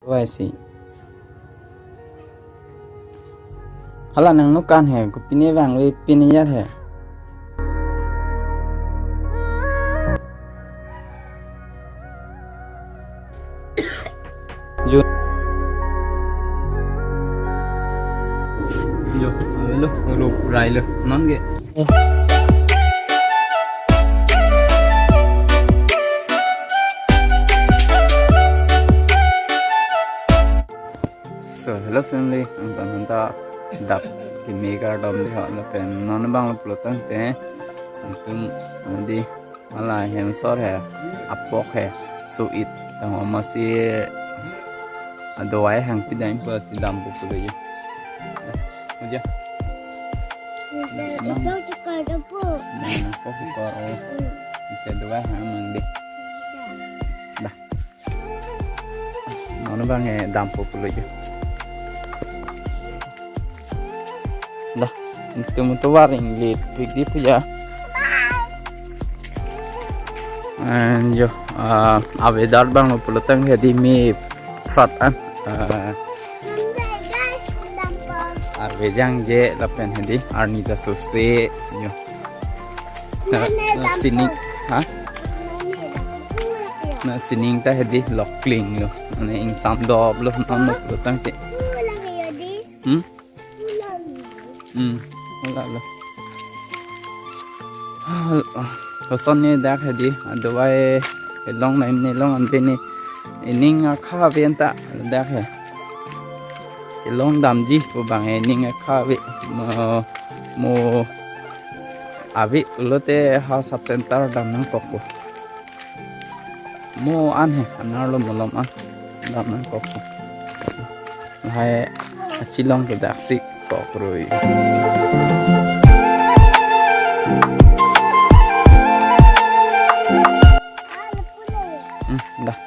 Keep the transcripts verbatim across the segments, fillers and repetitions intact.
Wai si. Hala nang nukan he, kopine vangve pine yar he. Jo. Jo, alo lo, rup rai lo, non ke. So, hello family, ang tangan ta dap keme kardom dei ho, lapen non abang lo pulo tangte, nangtum, adi, hala hensor he, apok he, so-et, tang masi adovai hangpi dam pusi dampo pulo ye. Uja. Ipok chikar dampo. Nah, ipok chikar, oh. Hmm. Ite adovai hang mang dei. Dah. Non abang he dampo pulo ye. Dah, nangtum tovar inglit pik dei puja. And jo, ah, a-weather abang lo pulo tangte dei meprat an. Ah, arve jangje lapen he dei arni ta sose, jo. Na, na sining, ha? Na sining ta he dei lokling lo. Mane ingsam dop lo, non lo pulo tangte. Hmm? Hmm. Hala lo. Koson ne dak he dei, adovai kelong na ne long ante ne. Ining akha ave anta dak he. Kelong damji pu abang ining akha ave. Mo, mo ave pulote ha sub center dam nangkokpo. Mo an he, anerlo malom an dam nangkokpo. Lahai achelong ke daksi kokroi. Hmm, dah.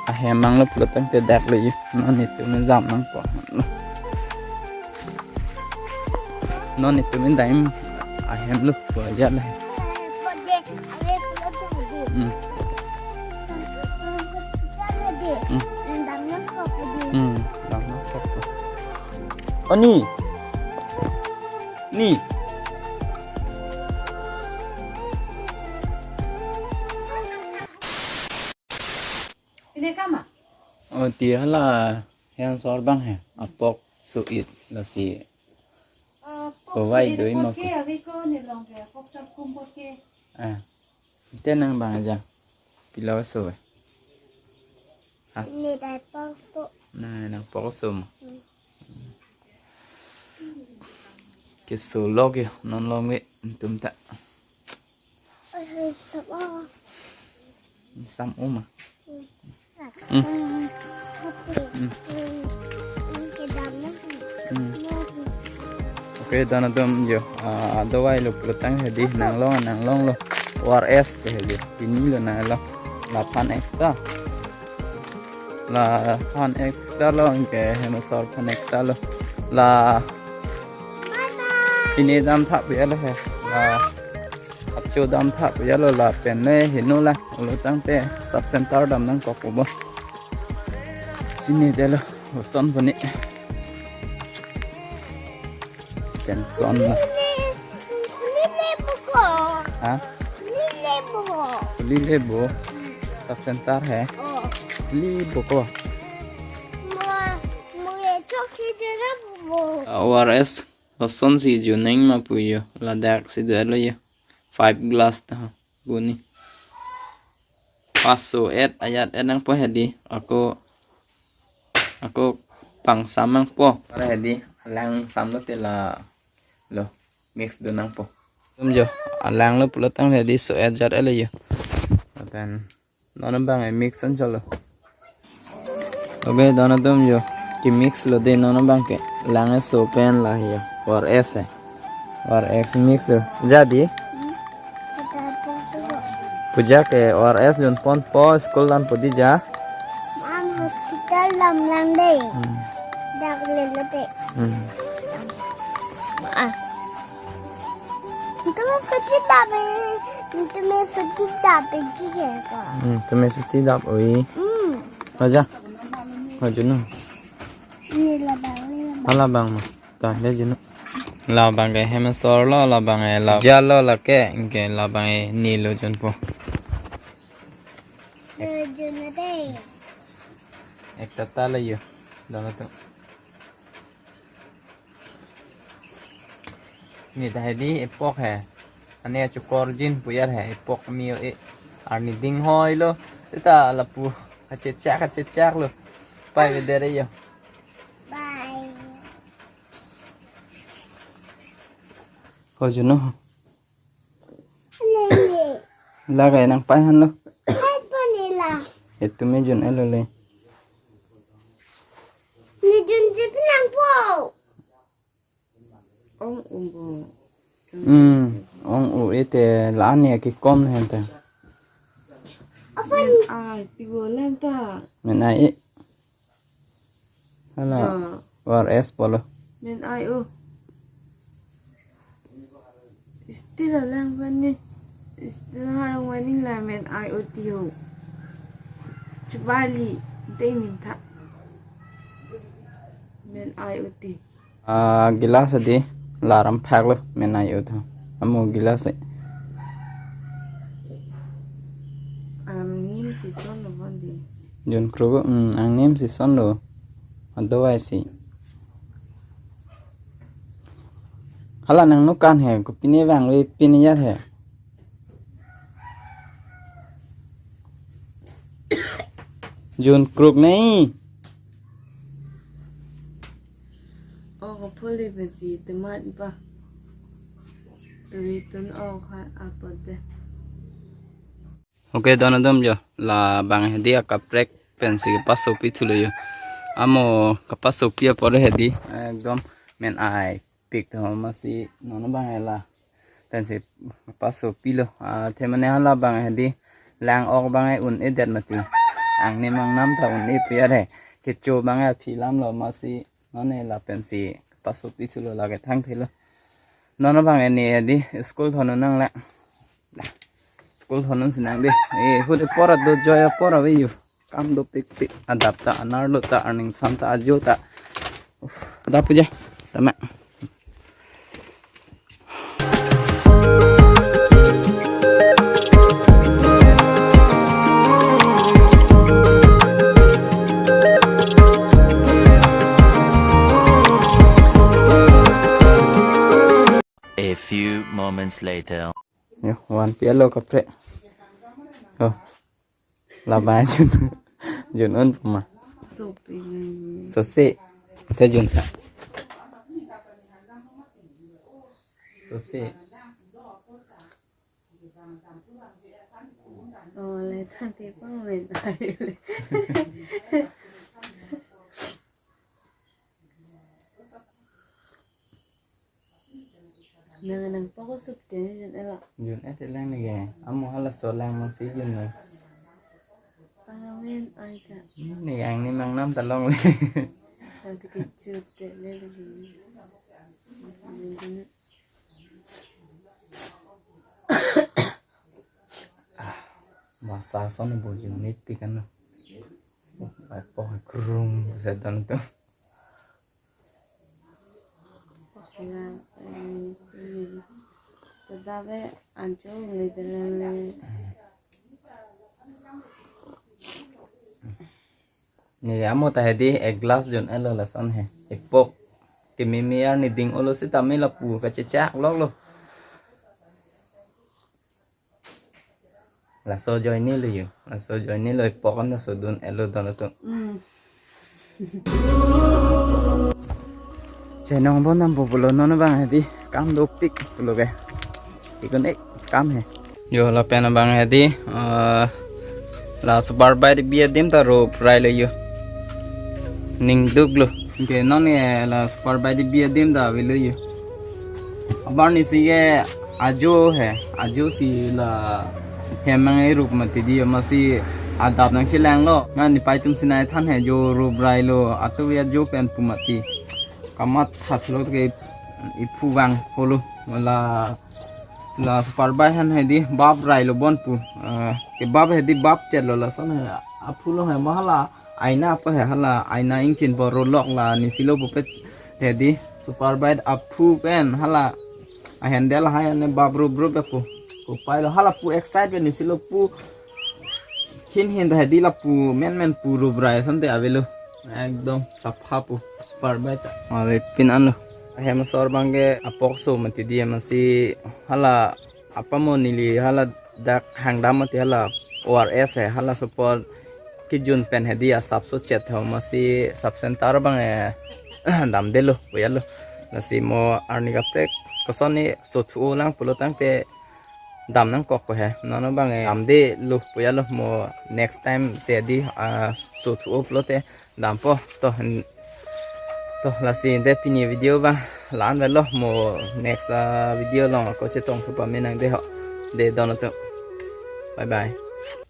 Ahem mang lo pulo tangte dak lo ye. Non netum dam nangkok. Non netum dam ahem lo pulo ya le. Hmm. Hmm. Hmm, dam nangkok. Oni. Ni. Ini kama? Oh, dia hala hensor abang he. Apok so-et lasi. Ah, pok so-et doi apok mo ke, ke. Avi ko ni long ke, pok chok kum apok ke. Ah. Ante nang abang aja. Pilo so ve. Ha? Ni dai pok so. Na, nang pok so mo. Hmm. Keso lok yo, non long ve, netum ta. Oi, hai, sap o. Sam o ma. Hmm. Hmm. Hmm. Hmm. Hmm. Kedam na. Hmm. Okay, dona atum jo. Ah, adovai lo pulo tangte he dei, nang long, nang long lo. O R S ke he dei. Pini lo nang long. Laphan ekta. Laphan ekta lo anke, hensor aphan ekta lo. La pine dam thap ya lo he. La acho dam thap ya lo, lapen le heno la pulo tangte sub center dam nangkokpo. Chinine dei lo, koson puni. Tension na. Lile buko. Ha? Lile buko. Lile bo. Sub center he. Oh. Lile buko. Mo, mo ye chok si dena bo. O R S. Koson si jo neng ma pu yo. Ladak si dolo yo. Five glass ta. Buni. Paso et ayat et nangpo he dei. Ako, ako pangsam nangpo. Para he dei, alang sam lote la lo mix dun nangpo. Tum jo, alang lo pulo tangte he dei so et jat et lo yo. Lapen non abang e mix an chalo. Okay, dona atum jo. Kemix lo dei non abang ke. Lang eso pen la yo. O R S e. O R S mix lo. Ja dei. Puja ke O R S dunponpo, school dampo dei ja. An hospital dam lang dei. Hmm. Dak le lo dei. Hmm. Ah. Tumi suti dap e, tumi suti dap e, kike ko. Hmm, tumi suti dap oi. Hmm. Aja. Ko jun no. Ni labang, ni labang. Halabang ma. Ta le jun no. Labang ke hem asor lo, labang ke la jalo lake, ke labang ke ni lo junpo. Eh, jun no dei. Ekta ta le yo. Dona tu. Ni ta hedi epok he. Ane chukor jin puyar he epok mi o e. Arni ding hoi lo. Seta lapu kachechak kachechak lo. Pai beder yo. Bye. Ko jun no. Lele. Lagai nangpai han lo. Hai po ni la. Itu me jun elo le. Ni jun jip nangpo. Ong umbo. Hmm, ong u ete la ani aki kom hen ta. Apa ni? Ai, pibo len ta. Men ai e. Hala. Ja. War es polo. Men ai o. Still alang wani. Still harang wani la men ai o ti ho. Chubali. Ding nim tha. Men ai o ti. Ah, gilas adi laram phak lo men ai o tha. Amo gilas e. Angnim si son lo bon di. Jun kruk, hmm, angnim si son lo. Otherwise si. Hala nang nukan he, ko pine vangve pine yar he. Jun kruk nei. O ko phuli pensi temat ipa. Turi tun o kha apot de. Okay, don adom jo. Labang hedi akaprek pensi kepasopi thulo jo. Amo kepasopi apor hedi. Ekdom men ai pik tho masi non abang la. Pensi kepasopi lo. Ah, the mane halabang hedi. Lang ok abang un-edet mati. Angnim angnam ta un-e puyar he. Kecho abang aphi lam lo masi. Non ne lapensi kepasopi thulo lake thangthelo. Non abang ne hedi school thonun nang la. School thonun si nang de. Eh, hude pora do joy pora ve yu. Kam dopikpik adap ta anerlo ta aning san ta ajo ta. Uf, adap puja. Tama. A few moments later. Yo, van pi alo kaprek. Oh. Labang jun. Jun un puma. Sopi. Sosi. Te jun ta. Sosi. Oh, le than te pang men ai le. Nang nang poko sup te jun elo. Jun et lang ni ke. Amo halaso lang masi jun ni. Pang men ai ka. Ni angnim angnam ta long le. Nanti kechut te le lagi. Ah, masa son bo jun ni pi kan no. Oh, ai po krum se don tu. Tadabe ancho le de le. Ni amo ta hedi ek glass jun elo lason he. Epok. Kemimi arni ding olo sitame lapu kachechak lok lo. Laso join ni lo yo. Laso join ni lo epok an laso dun elo don tu. Mm. Chenong bon nam pulo non abang hedi kam dopik pulo ke. Ikon ek kam he. Yo lapen abang hedi, eh, la super bike bi adim ta ro prai le yo. Ning duk lo. Ke non ke la super bike bi adim ta avelo yo. Abar ni si ke ajo he, ajo si la hem mang e rup mati di masi adap nangchelang lo. Ngan ni pai tum sinai than he jo ro prai lo atu ya jo pen pu mati. Kamatha thulo ke iphu vang holo la la super bike han hedi bap rai lo bon pu. Eh, ke bap hedi bap chet lo lason he aphu lo he mahala Aina pu he, hala aina ingchin po, rolok la nisi lo pupe hedi. Super bike aphu pen hala a handle hai ane bap rup rup pu. Pupai lo hala pu excite pen nisi lo pu. Hin hin ta hedi lapu men men pu rubrai asonte avelo. Ekdom sapha pu super bike ta. Ave pin anlo. Hem asor abangke apok so mati di, masi hala apamo neli hala dak hangdam mati hala O R S he, hala support kijun pen hedi asap so chet ho, masi sub center abang eh damdelo pu ya lo. Lasi mo arni kaprek koson ni so thu lang pulo tangte dam nangkok ko he. Nono abang eh damdelo pu ya lo, mo next time si hedi ah, so thu pulote dampo. To n- to lasi de pini video abang la-an avelo, mo next ah, video along ako chetong thu pame nang de ho. De don atum. Bye bye.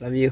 Love you.